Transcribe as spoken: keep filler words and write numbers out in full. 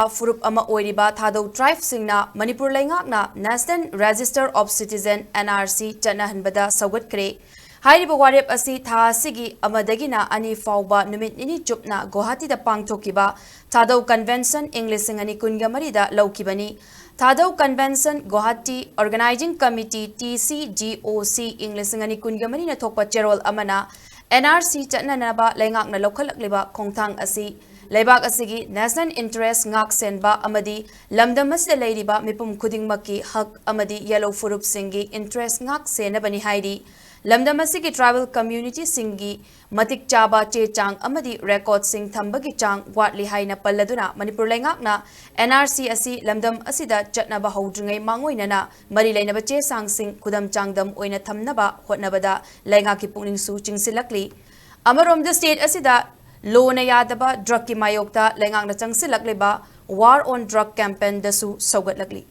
ꯐꯨꯔꯨꯞ ꯑꯃ ꯑꯣꯏꯔꯤꯕ ꯊꯥꯗꯧ tribeꯁꯤꯡꯅ ꯃꯅꯤꯄꯨꯔ ꯂꯩꯉꯥꯛꯅ National Register of Citizen, NRC, ꯆꯠꯅꯍꯟꯕꯗ ꯁꯧꯒꯠꯈ꯭ꯔꯦ꯫ ꯍꯥꯏꯔꯤꯕ ꯋꯥꯔꯦꯞ ꯑꯁꯤ ꯊꯥ ꯑꯁꯤꯒꯤ ꯑꯃꯗꯒꯤꯅ ꯑꯅꯤ ꯐꯥꯎꯕ ꯅꯨꯃꯤꯠ ꯅꯤꯅꯤ ꯆꯨꯞꯅ ꯒꯨꯋꯥꯍꯥꯇꯤꯗ ꯄꯥꯡꯊꯣꯛꯈꯤꯕ ꯊꯥꯗꯧ Convention ꯏꯪ ꯂꯤꯁꯤꯡ ꯑꯅꯤ ꯀꯨꯟꯒ ꯃꯔꯤꯗ ꯂꯧꯈꯤꯕꯅꯤ꯫ ꯊꯥꯗꯧ Convention Guwahati Organising Committee, TCGOC, ꯏꯪ ꯂꯤꯁꯤꯡ ꯑꯅꯤ ꯀꯨꯟꯒ ꯃꯔꯤꯅ ꯊꯣꯛꯄ ꯆꯦꯔꯣꯜ ꯑꯃꯅ NRC ꯆꯠꯅꯅꯕ ꯂꯩꯉꯥꯛꯅ ꯂꯧꯈꯠꯂꯛꯂꯤꯕ ꯈꯣꯡꯊꯥꯡ ꯑꯁꯤ ꯂꯩꯕꯥꯛ ꯑꯁꯤꯒꯤ national interest ꯉꯥꯛ ꯁꯦꯟꯕ ꯑꯃꯗꯤ ꯂꯝꯗꯝ ꯑꯁꯤꯗ ꯂꯩꯔꯤꯕ ꯃꯤꯄꯨꯝ ꯈꯨꯗꯤꯡꯃꯛꯀꯤ ꯍꯛ ꯑꯃꯗꯤ ꯌꯦꯜꯍꯧ ꯐꯨꯔꯨꯞꯁꯤꯡꯒꯤ interest ꯉꯥꯛ ꯁꯦꯟꯅꯕꯅꯤ ꯍꯥꯏꯔꯤ꯫ ꯂꯝꯗꯝ ꯑꯁꯤꯒꯤ tribal communityꯁꯤꯡꯒꯤ ꯃꯇꯤꯛ ꯆꯥꯕ ꯆꯦ ꯆꯥꯡ ꯑꯃꯗꯤ recordꯁꯤꯡ ꯊꯝꯕꯒꯤ ꯆꯥꯡ ꯋꯥꯠꯂꯤ ꯍꯥꯏꯅ ꯄꯜꯂꯗꯨꯅ ꯃꯅꯤꯄꯨꯔ ꯂꯩꯉꯥꯛꯅ NRC ꯑꯁꯤ ꯂꯝꯗꯝ ꯑꯁꯤꯗ ꯆꯠꯅꯕ ꯍꯧꯗ꯭ꯔꯤꯉꯩ ꯃꯥꯡꯑꯣꯏꯅꯅ ꯃꯔꯤ ꯂꯩꯅꯕ ꯆꯦ ꯆꯥꯡꯁꯤꯡ ꯈꯨꯗꯝ ꯆꯥꯡꯗꯝ ꯑꯣꯏꯅ ꯊꯝꯅꯕ ꯍꯣꯠꯅꯕꯗ ꯂꯩꯉꯥꯛꯀꯤ ꯄꯨꯛꯅꯤꯡꯁꯨ ꯆꯤꯡꯁꯤꯜꯂꯛꯂꯤ꯫ ꯑꯃꯔꯣꯝꯗ state ꯑꯁꯤꯗ ꯂꯣꯅ ꯌꯥꯗꯕ drugꯀꯤ ꯃꯥꯌꯣꯛꯇ ꯂꯩꯉꯥꯛꯅ ꯆꯪꯁꯤꯜꯂꯛꯂꯤꯕ War on Drug campaignꯗꯁꯨ ꯁꯧꯒꯠꯂꯛꯂꯤ꯫